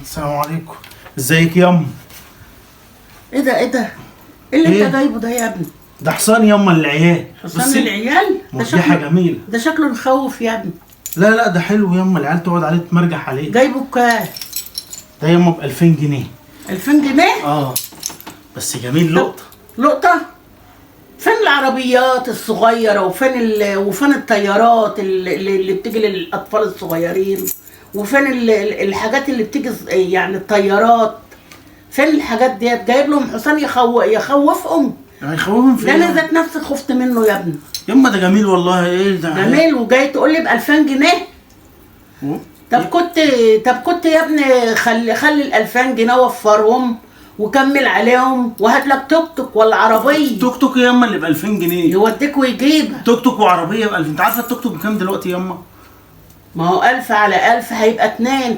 السلام عليكم. ازيك ياما؟ ايه ده؟ ايه ده؟ ايه اللي إيه؟ انت جايبه ده يا ابني؟ ده حصان ياما للعيال. حصان بصي، العيال ده؟ مرجحة شكله جميلة. ده شكله يخوف يا ابني. لا لا، ده حلو ياما، العيال تقعد عليه تمرجح عليه. جايبه بكام؟ ده ياما ب 2000 جنيه. 2000 جنيه؟ اه بس جميل، لقطة. لقطة؟ فين العربيات الصغيرة وفين الطيارات اللي بتيجي للأطفال الصغيرين؟ وفين الحاجات اللي بتيجي يعني الطيارات؟ فين الحاجات ديت؟ جايب لهم حصان يخوفهم؟ يعني يخوفهم في ده إيه انا ياما؟ ذات نفسي خفت منه يا ابني. ياما ده جميل والله. ايه ده؟ جميل وجاي تقول لي ب 2000 جنيه؟ طب كنت يا ابني خلي ال 2000 جنيه وفرهم وكمل عليهم وهات لك توك توك ولا عربية. توك توك ياما اللي ب 2000 جنيه؟ يوديك ويجيبك. توك توك وعربية ب 2000؟ انت عارفة التوك توك بكام دلوقتي ياما؟ ما هو 1000 على 1000 هيبقى 2.